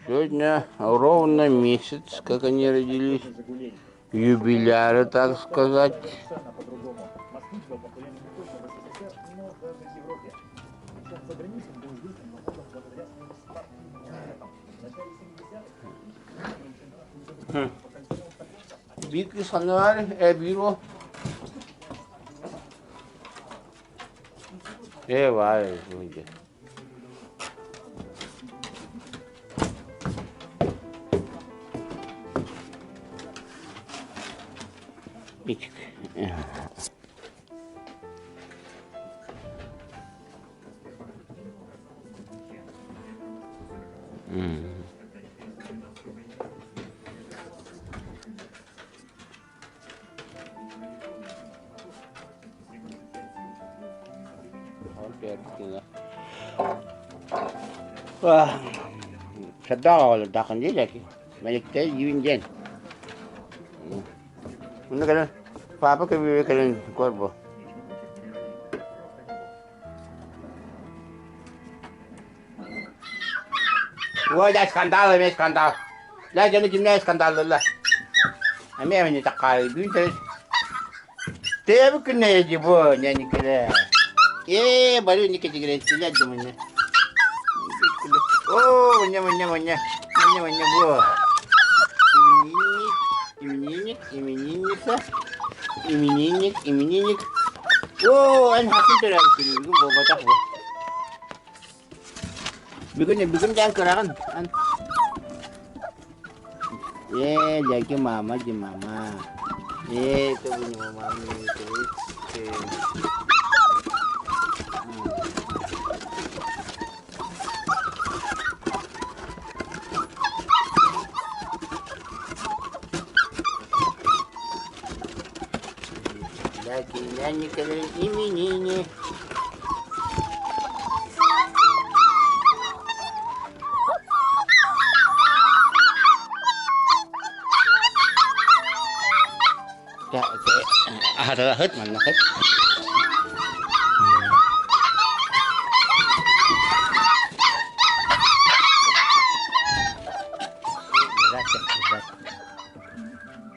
Сегодня ровно месяц, как они родились. Юбиляры, так сказать. Биир кыыс ханна баар? Ээ, биир уол. Ээ, баар эбит. Ичик. Саддаах оҕолордооххун дии лэки. Мэниктэй дьиибин диэн. Онно кэлэн папа көбүөрэ кэлэн көр бу. Ой, да скандал эмиэ скандал. Да дьону кимнээх скандаллыыллар. Эмиэ эмиэ таккаары бүгүн төрүт. Тэбэ күннэйэ дии бу ньэникэлэ. Ээ, бары никэтигирэттилэр дьомунна. Оо, мунньа мунньа мунньа. Мунньа мунньа бу. Именинник, именинник, именинница, именинник, именинник. Оо, эн хатын төрөөбүт бүгүн буолбатах бу. Бүгүн бүгүн дээн кыраҕын. Ээ, дяки мама, ди мама. Ээ, это вы не мама, Дяки, нянькалары именини. Аһаталаһыт маннахыт.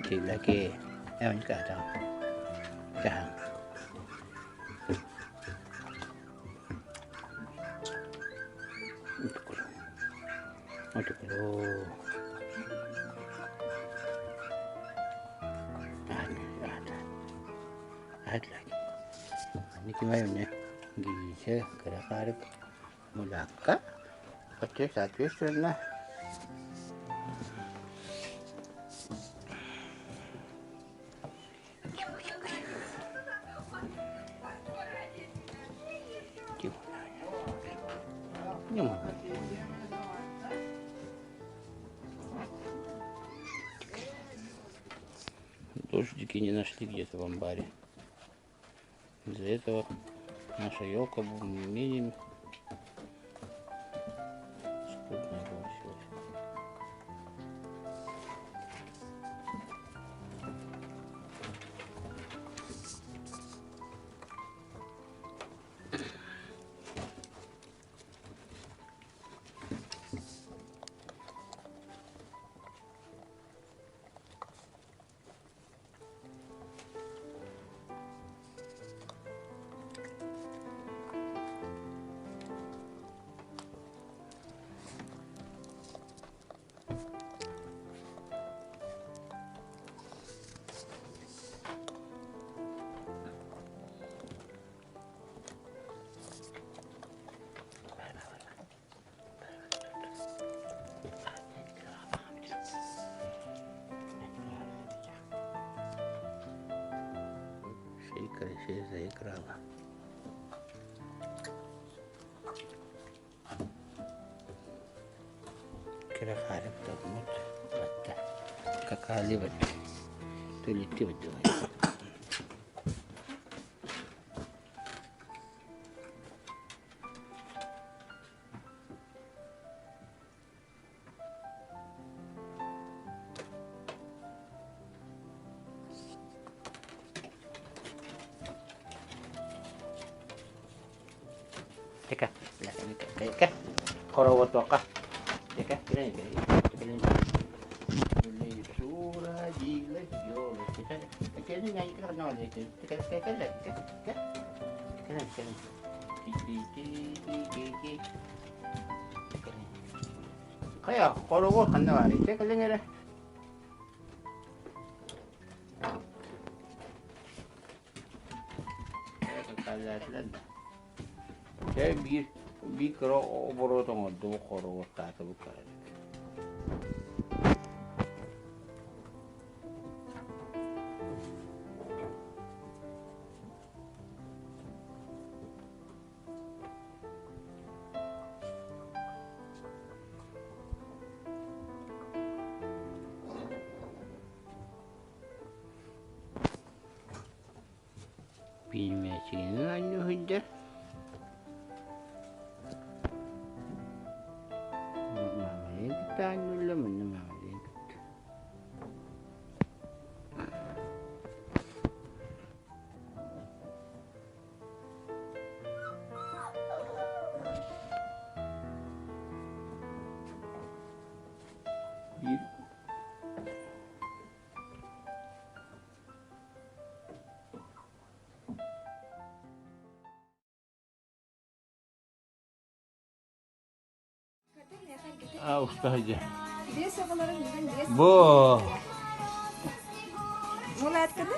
Киллаки, Мулаакка соответственно Дождики не нашли где-то в амбаре. Из-за этого наша елка менее скудная получилась. Шейка заиграла. Кыра хаалып батта какаалыбат төлүттүбүт Тека, хоровотуохха. Хайа, хоругу ханна баарый? Чэ, кэлиҥ эрэ. Чэ, биир биир кыра оборот оҥордубут хоругуттаатыбыт кыратык. Пельмешигинэн анньыһыйдар. Маамалыын кытта анньылла, мунна маамалыын кытта. Биир Устаһыдьа. Биэс оҕолорун бүгүн биэс Бу. Мулаатканы?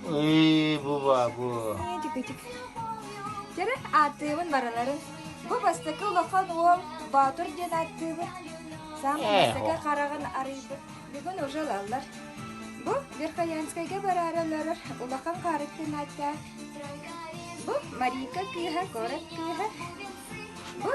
Ый, бу ба, бу. Тик-тик. Кэрэ ааттыыбын барыларын. Бу бастакы улахан уол Боотур диэн ааттыыбын. Саамай бастакы хараҕын арыйбыт. Бүгүн уже ылаллар. Бу Верхоянскайга бараары олорор улахан хаарыттан ааттаах. Бу Марика кыыһа, куорат кыыһа. Бу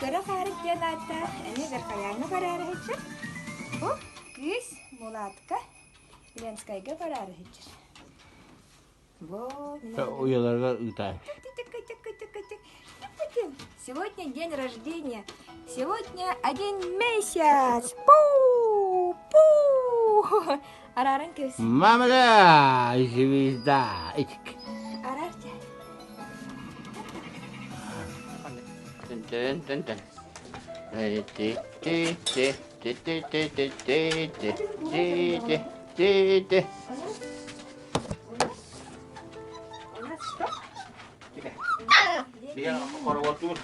Кыра хаарык диэн ааттаах эмиэ Верхояҥҥа бараары сылдьар. Бу кыыс Мулатка Ленскайга бараары сылдьар. Уйаларыгар ыытаай. Сегодня день рождения. Сегодня один месяц. Пу! Пу! Арааран кэбис. Мамала, звезда. Араарча. Тын тын тын. Ти ти ти ти ти ти ти ти ти ти ти ти. У нас что? Хороводтуур.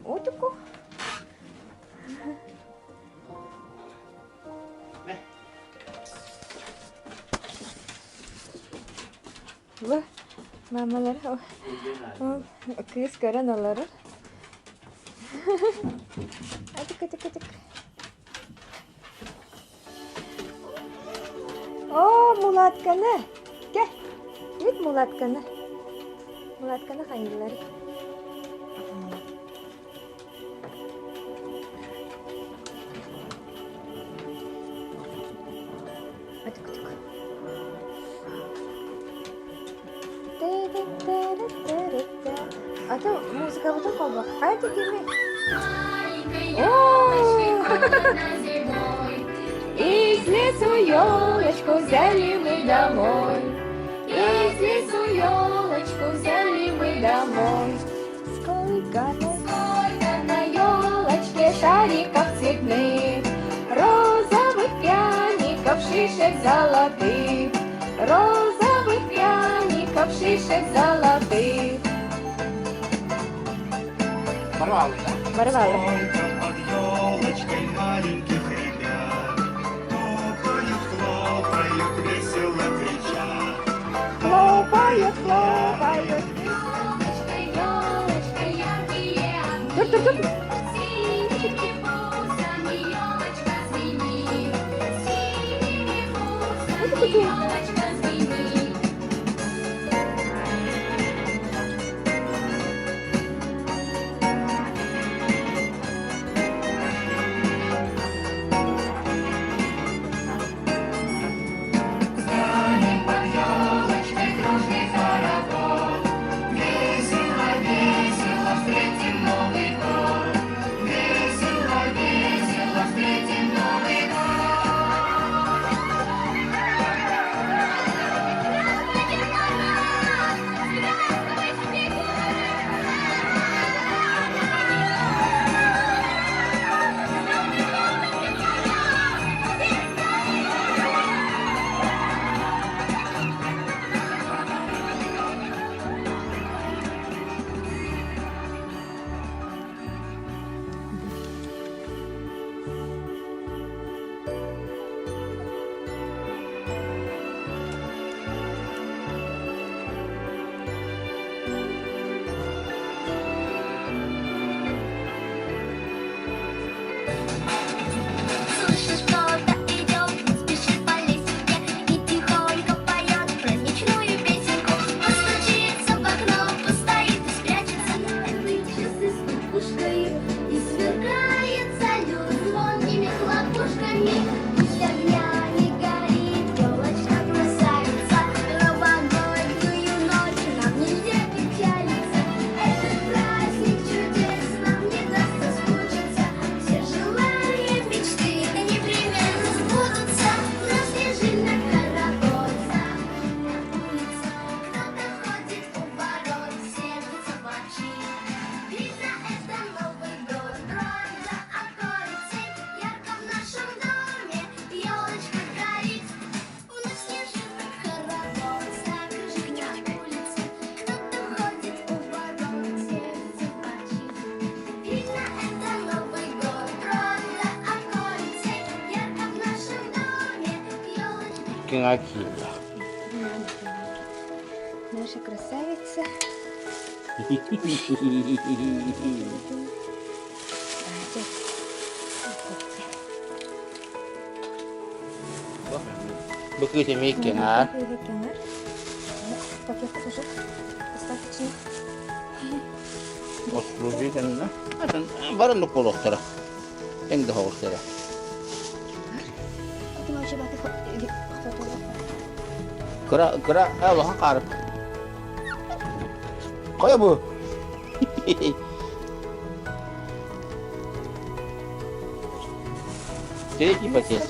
Утку. Бу мамалар кыыс көрөн олорор. Атык атык атык. Оо, мулаатканы! Кэ, бүт. мулатканы. Мулатканы хайыыллар. А то музыкабытын холбуохха кими? Из лесу елочку взяли мы домой. Из лесу елочку взяли мы домой. Сколько на елочке шариков цветных, розовых пряников, шишек золотых, розовых пряников, шишек золотых. Барвалы. Сколько под елочкой маленьких ребят Топают, хлопают, весело кричат. Хлопают, хлопают. Елочка, елочка, яркие Тур, тур, тур. Синими бусами елочка звенит, синими бусами елочка звенит. Станем под елочкой дружный хоровод, Весело, весело встретим Новый год. Весело, весело встретим Новый год. Слышишь, кто-то идет, спешит по лесенке и тихонько поет праздничную песенку. Постучится в окно, постоит и спрячется. Это часы с кукушкой и сверкает салют звонкими хлопушками. Пусть огнями горит елочка красавица, новогоднюю ночь нам нельзя печалиться. Этот праздник чудес нам не даст соскучиться. Все желания, мечты непременно сбудутся. Но снежинок хоровод на улице. Кто-то ходит у ворот, сердце ворчит. Видно, это Новый год. Бронь за околицей, ярко в нашем доме елочка горит. У нас снежинок хоровод, закружит на улице. Кто-то ходит у ворот, сердце ворчит. Видно, это Новый год. Бронь за околицей, ярко в нашем доме елочка. Киҥа киирдэ. Наша красавица. Давайте. Бу кыыс эмиэ кэҥэр. Кэҥэр. Пакет уже достаточно. Ослужи кэннэ. Барын буолуохтара. Тэҥ да хоҕустара. Это вообще баты Кыра кыра улахан хаары. Хайа бу? Третий пакет.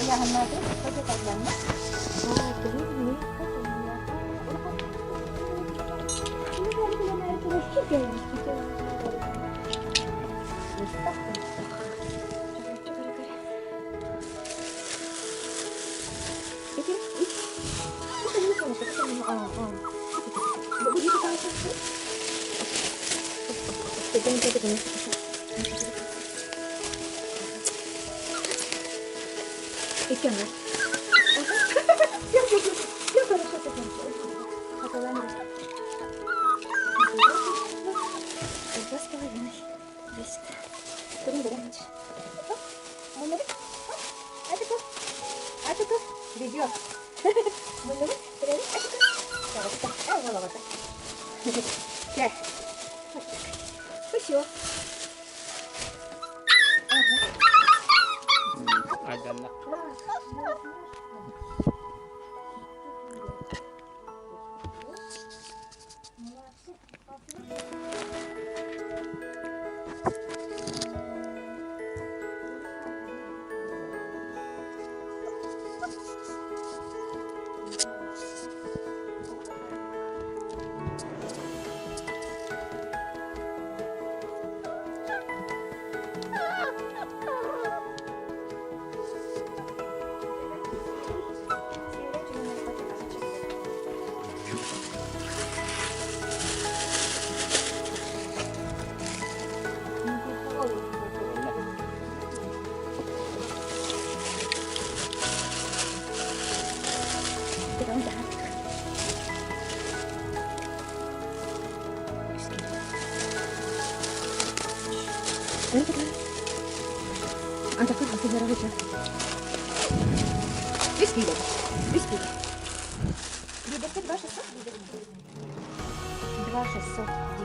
Я пакет алланна. Два с половиной. Весит. Видео. Чэ. Все. Айданна. Үс киилэ. Үс киилэ. Лидерка 2600. 2690.